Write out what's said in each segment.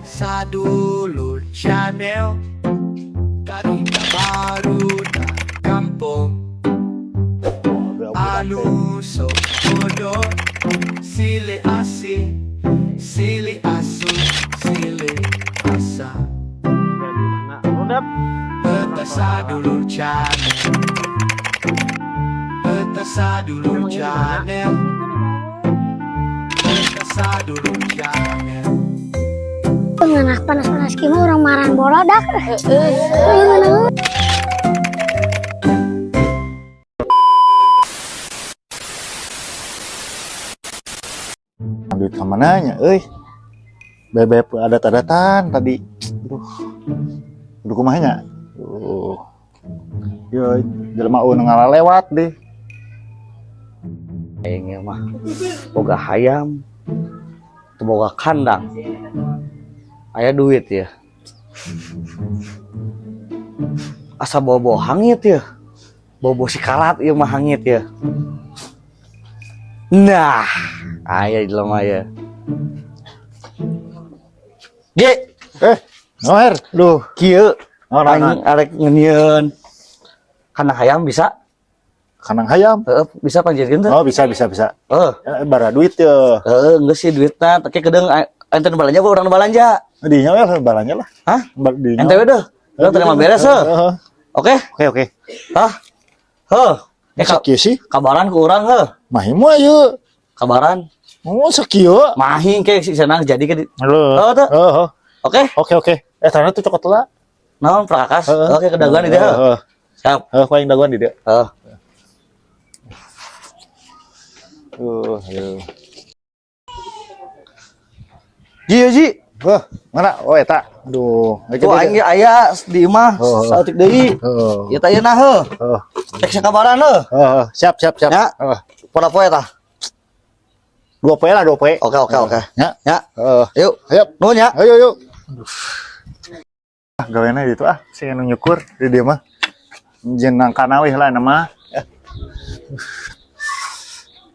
Sadulur Channel, Carita barudak kampung anu sok bodoh, silih asih, silih asuh, silih asah. Udah. Eta Sadulur Channel. Eta Sadulur Channel. Eta Sadulur Channel. Ngeunah panas-panas kieu mah urang maran borodak. Heeh. Duit ka mananya euy? Bebeb adat-adatan tadi. Aduh. Aduh, kumaha nya? Duh. Yo jelema nu ngalalewat deh. Aing mah boga hayam, teu boga kandang. Aya duit ya. Asa bobo hangit ya. Bobo sikarat ieu mah hangit ya. Nah, aya jelema ya. Ge, Noer, duh. Kieu Oh, nah, aing arek ngenieun kandang hayam, bisa? Kandang hayam. Heeh, bisa panjirkeun teu? Oh, bisa bisa bisa. Heeh. Eh, bara duit ya. Heeh, geus sih duitna, tapi kedeung ente nu balanja, urang nu balanja. Dinya we balanja lah. Hah? Dinya. Ente we deh. Urang terima beres heuh. Heeh. Oke? Oke oke. Hah? Heuh. Eh, Masa kieu sih? Kabaran ku urang heuh. Mahi mah ieu. Kabaran. Oh, sakieu. Mahi ke si senang jadi ke. Halo. Oh, tuh. Heeh. Oke? Oke oke. Eh, tanah tuh cokot lah. Naon prakakas? Heeh. Oke, kedaguan di dieu. Heeh. Siap. Heeh, ku aing dagoan di dieu. Heeh. Aduh. Ji, ya, Ji. Wah, mana? Oh, eta. Aduh. Tuh aing ge aya di imah Oh. saeutik deui. Heeh. Ieu teh ayeuna heuh. Heeh. Cek sakabaran heuh. Heeh, siap siap siap. Ya. Heeh. Pola poe tah. 2 poe lah, 2 poe. Oke. Ya. Ya. Heeh. Yuk. Ayo. Nuhun ya. Ayo yuk. Ah, gawena itu ah, sing anu nyukur di dieu mah. Jenang kanawih lah nama.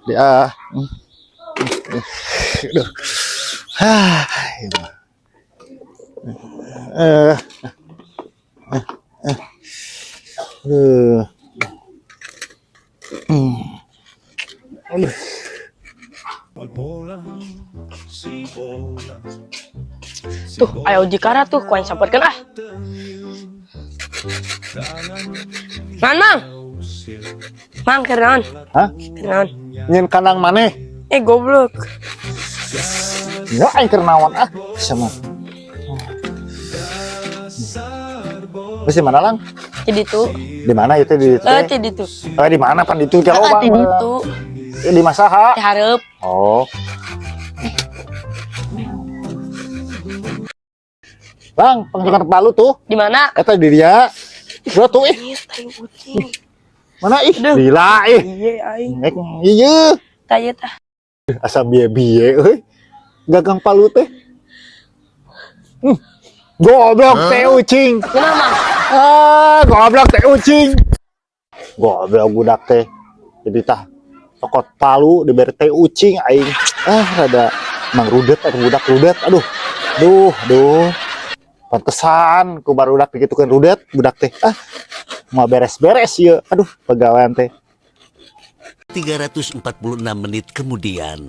Dia. Aduh. Ah, ieu mah. Eh. Eh. Eh. Aduh. Aduh. Tuh, ayo jikara tuh, ku aing samperkeun ah. Mang, mang. Mang, keur naon? Hah? Keur naon? Nyieun kandang maneh. Eh, goblok. Ya aing keur naon ah, sama. Terus di mana, Lang? Di ditu. Di mana itu di ditu? Eh, di ditu. Eh, di mana pan ditu teh Ah, loba. di ditu. Eh, di masaha? Di hareup. Oh. Bang, pangsukan palu tuh. Di mana? Eta di dia. Dua tuh ih. Ih, tai ucing. Mana ih? Gila ih. Iya, aing. Nek iya. Tah ieu tah. Asa bieu-bieu euy. Gagang palu teh. Goblok teh ucing. Kumaha, Mang? Ah, goblok teh ucing. Goblok budak teh. Jadi tah cokot palu dibere teh ucing aing. Ah, rada mang rudet atau budak rudet. Aduh. Duh, duh. Pantesan ku barudak digitukeun rudet budak teh. Ah, mau beres-beres ieu. Aduh, pegawaian teh. 346 menit kemudian.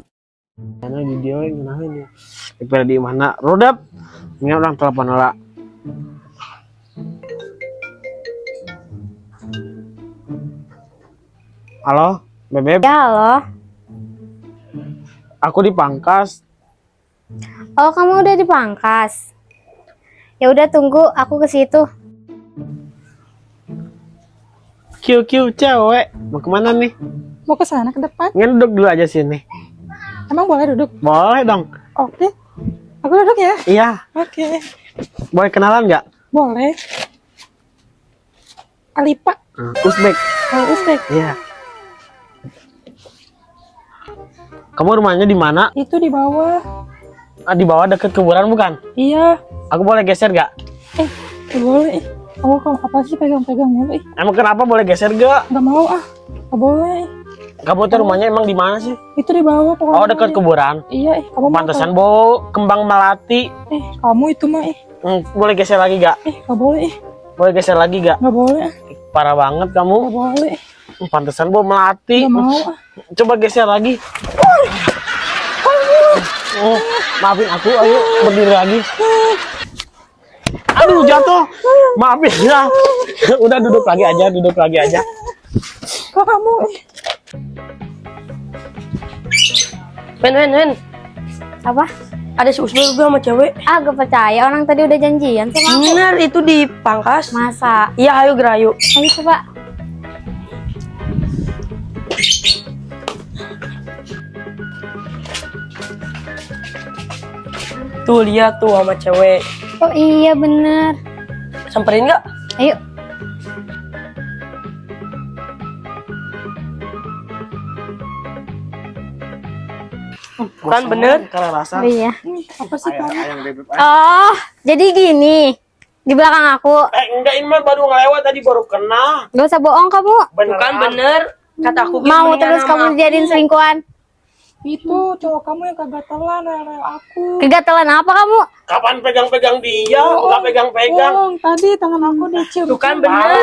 Karena di dia we ngeunaheun ya. Daripada di mana rodap. Ini urang telepon heula. Halo, Bebeb. Ya halo. Aku di Pangkas. Oh, kamu udah di Pangkas. Ya udah, tunggu aku ke situ. Q Q cewek. Mau kemana nih? Mau ke sana, ke depan. Nggak, duduk dulu aja sini. Emang boleh duduk? Boleh dong. Oke. Aku duduk ya? Iya. Oke. Boleh kenalan nggak? Boleh. Alipa. Uzbek. Oh, Uzbek. Iya. Kamu rumahnya di mana? Itu di bawah. Ah, di bawah deket kuburan bukan? Iya. Aku boleh geser gak? Eh, nggak boleh. Kamu, kamu apa sih pegang-pegang mulu? Ih, Emang kenapa, boleh geser gak? nggak mau ah. Nggak boleh. Kamu tuh rumahnya emang di mana sih? Itu di bawah pokoknya. Oh, dekat kuburan. Iya, eh kamu mau Pantesan bau kembang melati. apa? Eh, kamu itu mah eh. Boleh geser lagi gak? Eh, nggak boleh eh. Boleh geser lagi gak? Nggak boleh. Ah. Parah banget kamu. Nggak boleh. Pantesan bau melati. Nggak mau ah. Coba geser lagi. Oh, maafin aku, ayo berdiri lagi. Aduh, jatuh. Maafin ya. Udah duduk lagi aja, duduk lagi aja. Kok kamu eh. Wen, Wen, Wen. Apa? Ada si Usbel juga sama cewek. Ah, gak percaya orang tadi udah janjian sama aku. Bener, itu di Pangkas. Masa? Iya, ayo gerayu. Ayo coba. Tuh lihat tuh sama cewek. Oh iya bener. Samperin nggak? Ayo. Bukan bener. Karena rasa. Oh, iya. Ih, apa sih kamu? Oh, jadi gini. Di belakang aku. Eh, enggak, ini mah baru ngelewat tadi baru kenal. Gak usah bohong kamu. Beneran. Bukan bener. Kata aku Mau mendingan terus sama kamu aku. dijadiin selingkuhan. Itu cowok kamu yang kegatelan rel aku. Kegatelan apa kamu? Kapan pegang-pegang dia? Enggak pegang-pegang. Bohong, tadi tangan aku dicium. Bukan bener.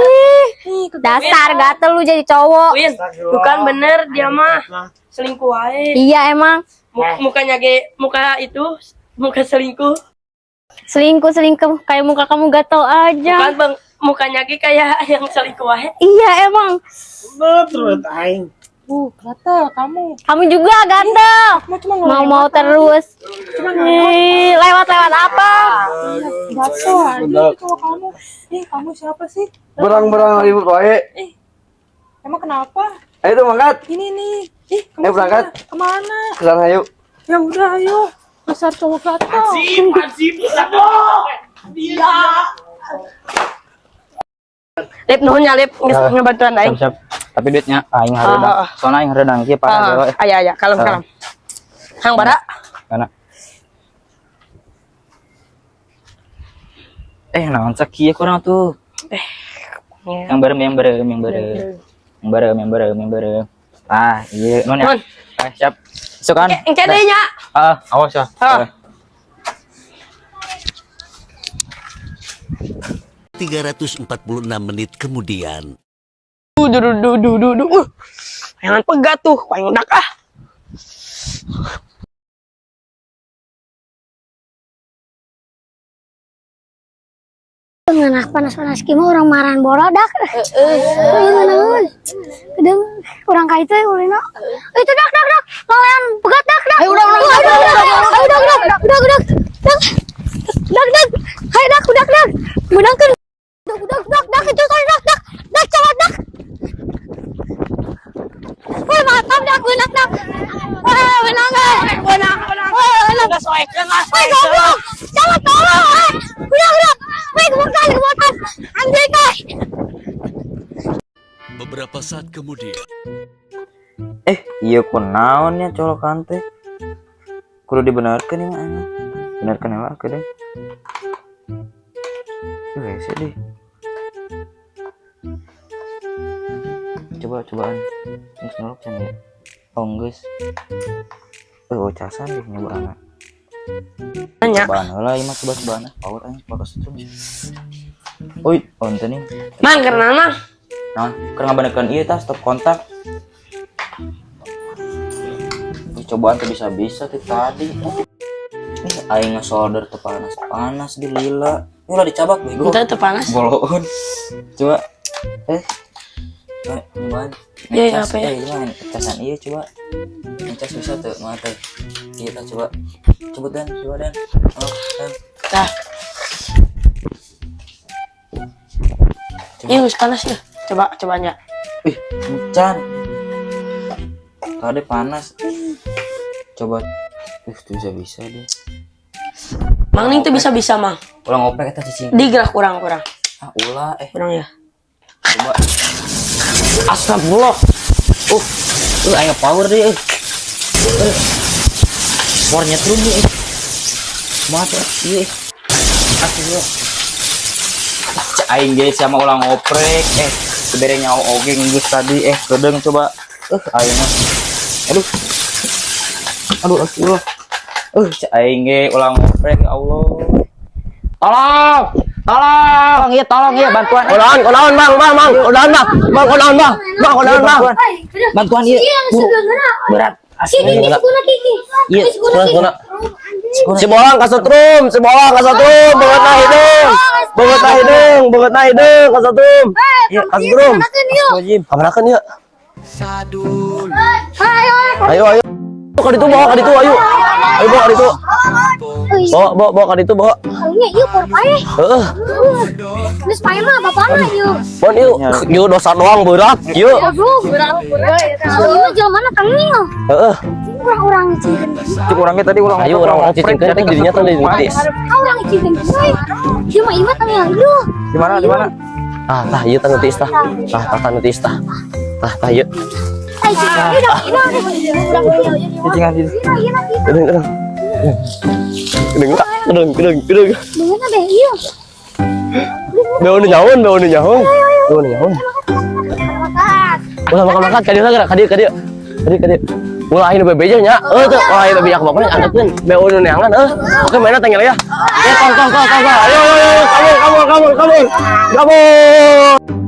Ih, kegatelan. Dasar gatel lu jadi cowok. Win, bukan bener dia mah selingkuh aja. Iya emang. Mukanya ge, muka itu muka selingkuh. Selingkuh selingkuh kayak muka kamu gatel aja. Bukan bang, mukanya ge kayak yang selingkuh aja. Iya emang. Terus aing. Gatel kamu. Kamu juga gatel. Kamu cuma ngelewat Mau-mau aja. terus. Cuma ngelewat. Ih, lewat-lewat apa? Iya, gatel aja itu cowok kamu. Ih, kamu siapa sih? Berang-berang ribut wae. Ih, emang kenapa? Ayo tuh mangkat. Ini nih. Ih, kamu Ayo berangkat. siapa? Kemana? Ke sana yuk. Ya udah, ayo. Besar cowok gatel. Lip nuhun ya lip, geus ngebantuan aing. Siap, siap. Tapi duitnya aing hareudang. Ah, ah. Soalnya aing hareudang kieu parah Ah, gelo. aya aya, kalem kalem. Hang bara. Kana. Eh, naon sakieu kurang tuh. Yang bareng, yang bareng, yang bareng. Yang bareng, yang bareng, yang bareng. Ah, iya, nuhun ya. Nuhun. Eh, siap. Masuk kan? Engke deui nya. Ah, awas ya. Ah. 346 menit kemudian. Duh, duh, duh, duh, duh, duh. Jangan pegat tuh, aing udak ah. Ngeunah panas-panas kieu mah urang marahan borodak. Heeh. Ngeunaheun. Gedeng urang ka itu ulina. Itu dak dak dak. Lalean pegat dak dak. Ayo udah udah udah udah udah udah udah udah dak. Dak dak. Hayo dak udah dak. Menangkeun. Dak dak dak dak itu kan dak dak. Dak cowok dak. Woi mantap dak menang dak. Wah menang. Menang, menang. Woi menang. Geus soekeun lah. Woi goblok. Jangan tolong. Eh. Udah udah. Woi gebukan gebukan. Anjing kau. Beberapa saat kemudian. Eh, iya kunaon nya colokan teh. Kudu dibenerkeun ieu mah emang. Benerkeun heula aku deh. Hese deh. Coba cobaan. Geus nolak can ya. Oh, geus. Oh, casan deh nyobaan. Nya. Cobaan heula ieu mah coba-cobaan. Power aing pakai setrum. Oi, oh ente nih. Mang karena mah. Naon? Keur ngabenerkeun ieu tah stop kontak. Ih, cobaan tuh bisa-bisa tuh tadi. Ih, aing ngesolder teu panas-panas di lila. Ini ulah dicabak bego. Entah teu panas. Boloon. Coba. Eh. Eh, gimana? Iya, iya, Ngecas, apa ya? Eh, gimana? Ngecasan iya coba. Ngecas bisa tuh, mana tuh? Iya, tah, coba. Coba dan, coba dan. Oh, dan. Tah. Coba. Ih, geus panas ya. Coba cobanya. Ih, encan. Tadi panas. Coba. Ih, tuh bisa-bisa deh. Mang ning teu bisa-bisa, Mang. Ulah ngoprek eta cicing. Digerak kurang-kurang. Ah, ulah eh. Kurang ya. Coba. Astagfirullah. Ayo power deh. Power nyetrum nih. Maaf ya. Iya. Astagfirullah. Cek aing ge sama ulah ngoprek eh dibere nyawa oge geus tadi eh kedeung coba. Aing mah. Aduh. Aduh, astagfirullah. Cek aing ge ulang ngoprek, ya Allah. Tolong! Tolong! Iya, tolong iya bantuan. Kunaon, kunaon, Bang, Bang, Bang. Kunaon, Bang. Bang, kunaon, Bang. Bang, kunaon, Bang. Bantuan iya. Iya, sebenarnya. Berat. Sini, ini sukuna Kiki. Iya, Ini sukuna Sukuna, Kiki. sukuna. Si bolang kasetrum, si bolang kasetrum, beungeutna hideung. Beungeutna hideung, beungeutna hideung kasetrum. Iya, kasetrum. yuk. Kamanakeun ieu? Sadulur Ayo, Ayo, ayo. Ka ditu bawa ka ditu, ayo. Ayo bawa ka ditu. Bawa, bawa, bawa ka ditu, bawa. Kalunya ieu por paeh. Heeh. Geus paeh mah bapana ieu. Bon ieu, ieu dosa doang berat, ieu. Goblok. Oh, ieu mah jelema tengil. Heeh. Urang-urang ngicingkeun. Cek urangnya tadi ulang. Ayo urang-urang cicingkeun teh dirinya teh ditis. Ah, urang ngicingkeun. Ieu mah ieu mah tengil ieu. Di mana? Di mana? Ah, tah ieu teh nu tiis tah. Tah, tah tah nu tiis tah. Tah, tah ieu. Ay, ieu dah, ieu dah. Cicingan di. Ieu ieu ieu. Kedeng, kedeng. Kedeng, kedeng, kedeng, kedeng. Beungeutna beh ieu. Beo nu nyaun, beo nu nyaun. Beo nu nyaun. Ulah makan makan, ka dieu lah, ka dieu, ka dieu. Ka dieu, ka dieu. Ulah aing nu bebeja nya. Heuh teu, ulah aing bebeja ka bapakna angkatkeun. Beo nu neangan heuh. Oke, mainna tengil ya. Ya, tong, tong, tong, tong, tong. Ayo, ayo, ayo, kabur, kabur, kabur, kabur. Kabur.